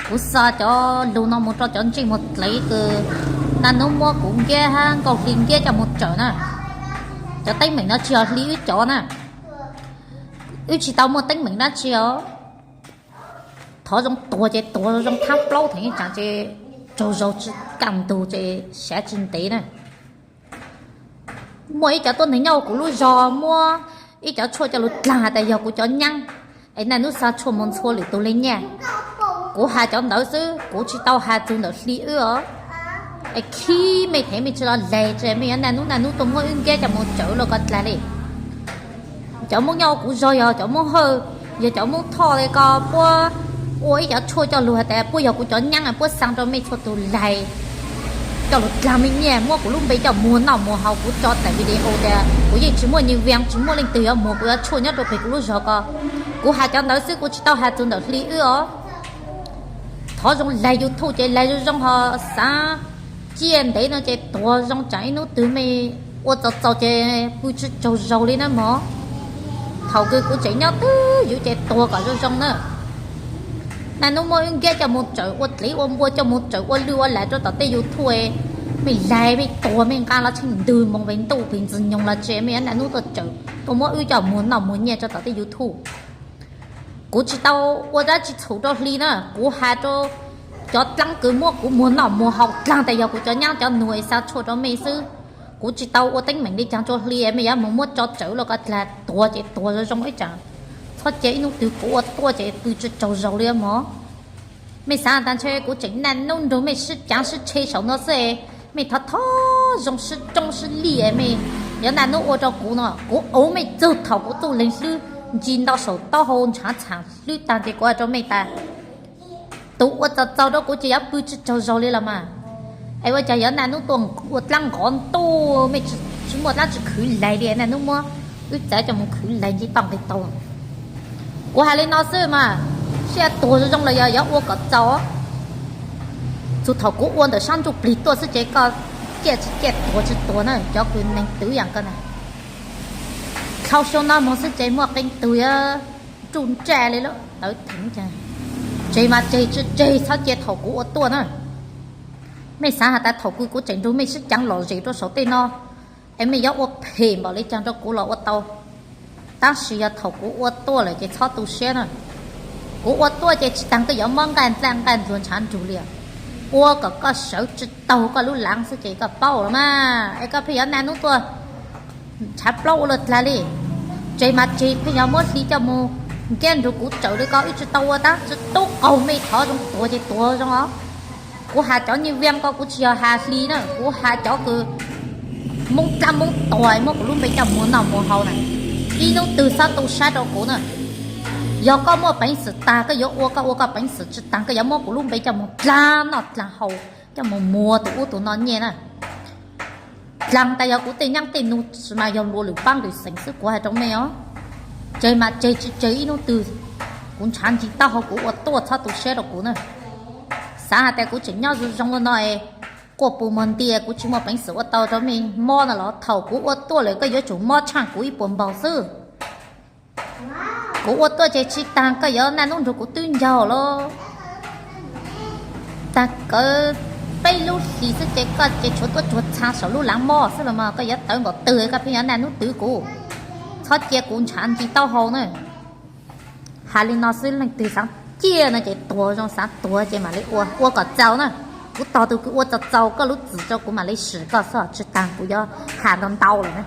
Kuv xa cov lug no mus rau cov ntsej muag dlev kws naj nub muab kuv Nkiab hab Nkauj Hli Nkiab coj mus tsawm na. Cov teeb meem no tsis yog Hli wb cov na. Wb tsis tau muaj teeb meem dab tsi os. Thov zoo tuag ces tuag zoo thab plaub theem ib tsam ces tsaug zog tsis kaj ntug ces sav tsis ntev na. Muaj ib cov tuab neeg nyob kuv lub zog muab ib cov tshuaj coj lug dlaag has tas yog kuv cov nyaab, es naj nub xa tshuaj moog ntxhua lwm tug le nyaj. Kuv has cov ntawd xwb, kuv tsis tau has txug ntawm Hli wb os. Es khib mej theem mej tsi los laig tsi mej yuav naj nub naj nub tuaj muab wb Nkiab coj mus tsawm luaj ko dlag li. Cov Moob nyob kuv zog yog cov Moob Hawj, yog cov Moob Thoj le ko puab ua ib cov tshuaj coj lug has tas puab yog kuv cov nyaab puab xa rau mej txhua tug laig coj lug dlaag mej nyaj, muab kuv lub npe coj muag noj muag haus. Kuv tso tawm video tas kuv yeej tsis muaj nyiaj viam tsis muaj leej twg yuav muag kuv cov tshuaj nyob rau peg kuv lub zog ko. Kuv has cov ntawd xwb, kuv tsis tau has txug ntawm Hli wb os. Thov zoo laig YouTube ces laig zoo zoo ho xaav ciaj ntev no ces tuag zoo tsaam ib nub twg mej ua txaus txaus ces pw tsi tsaug zog li na mog. Thaum kws kuv tseem nyob twj ywm ces tuag kom zoo zoo na. Naj nub muab wb Nkiab coj mus tsawm ua dlev ua npua, coj mus tsawm ua lwj ua lam rau tom tej YouTube, mej laig mej tuag mej nqaa los tsheej ntwg moog peg ntuj peg ntxwg nyoog los tsi mej yuav naj nub tuaj tsawm tuaj muab wb coj muag noj muag nyaj rau tom tej YouTube. Kuv tsis tau ua dab tsi txhum rau Hli na, kuv has rau cov dlaab kws muab kuv muag noj muag haus dlaag tas yog kuv cov nyaab cov nug es xa tshuaj rau mej xwb. Kuv tsis tau ua teeb meem li caag rau Hli, mej yuav moog muab tso tsawm luaj ko dlag, tuag ces tuag zoo zoo ib tsam. Txhob cia ib nub twg kuv ua tuaj ces pw tsi tsaug zog li mog. Mej xaav tas ntshe kuv tseem naj nub nrug mej sib caav sib tshe saum no xwb, mej thov thov zoo sib roob sib lij, mej yuav naj nub ua rau kuv no, kuv auv mej txug thaum kuv txuj leeg hlwb ntsis ntau saum taub hau ntshaav txhaam hlwb taag ces kuv has rau mej tas tus ua txaus txaus rau kuv ces yuav pw tsi tsaug zog li los mas. Es ua caag yuav naj nub tuaj ua dlaab nqov ntuj, mej tsis muaj dlaab tsi khwv laig li, naj nub muab wb txav coj mus khwv laig nce toj nqis taug. Kuv has li no xwb mas, sib tuag zoo zoo los yog yuav ua kom txaus. Txug thaum kuv ua ntawm sab ntsuj plig tuaj xwb ces koj ciaj tsi ciaj tuag tsi tuag na, cov kws neeg twv yaam koj na. Dlhau xyoo no moog xwb ces muaj qee tug yuav nruj nraj li lawm tawv theev. Tseg mas tseg, tsi tseg txhob cia thaum kuv ua tuaj na. Mej xaav has tas thaum kws kuv tseem nrug mej sib caav lom zem rau saum tej no, es mej yuav ua phem npaum li caag rau kuv los ua tau. Tab sis yog thaum kuv ua tuaj lawm ces txhob tu siab na. Kuv ua tuaj ces tsis taag koj yuav mob nqaj ntlaj nqaj ntsuag ntshav nrug li. Ua kom koj sawv tsi taug koj lub laav xwb ces koj paub los mas, es koj pheej yuav naj nub tuaj ntshav plaub ua luaj dlag li. Tseg mas tseg, pheej yuav muab Hli coj mus Nkiab nrug kuv tsawm li ko, wb tsi tau ua dab tsi tub qaug, mej thov zoo tuag ces tuag zoo os. Kuv has cov nyiaj viam ko kuv tsis yog has Hli na, kuv has cov kws Moob dlaab Moob tuag muab kuv lub npe coj muag noj muag haus na. Ib nub twg txhob tu sab rau kuv na. Yog koj muaj peev xwm taag koj yuav ua, koj ua koj peev xwm, tsi taag koj yuav muab kuv lub npe coj mus dlaag noj dlaag haus, coj mus muag tus ub tus no nyaj na. Dlaag tas yog kuv tej nyaab tej nug, tsis mas yog luas lwm paab lwm xeem xwb, kuv has rau mej os. Tseg mas tseg, tsi tseg ib nub twg. Kuv ntshav nce taub hau kuv ua tuaj, txhob tu siab rau kuv na. Xaav has tas kuv tseem nyob zoo zoo ua no es quaj pus muag nti, kuv tsis muaj peev xwm ua tau rau mej mob no los thaum kuv ua tuaj lawm koj yuav tsum mob tshaaj kuv ib puas npaug xwb. Kuv ua tuaj ces tsis taag koj yuav naj nub nrug kuv twb ncaug los taag kawg peb lub hlis xwb ces koj ces tshuav tuaj tsuag txhaa saum lub laav mob xwb los mas, koj yuav tawv npaum twg koj pheej yuav naj nub twv kuv. Txhob cia kuv ntshav nce taub hau na. Has li no xwb, leej twg xaav ciaj no ces tuag zoo, xaav tuag ces mam li ua, ua kom txaus na. Kuv tog tug kws ua txaus txaus koj lub txim rau kuv mam li sim koj xwb, tsis taag kuv yuav has ntau ntau lawm na.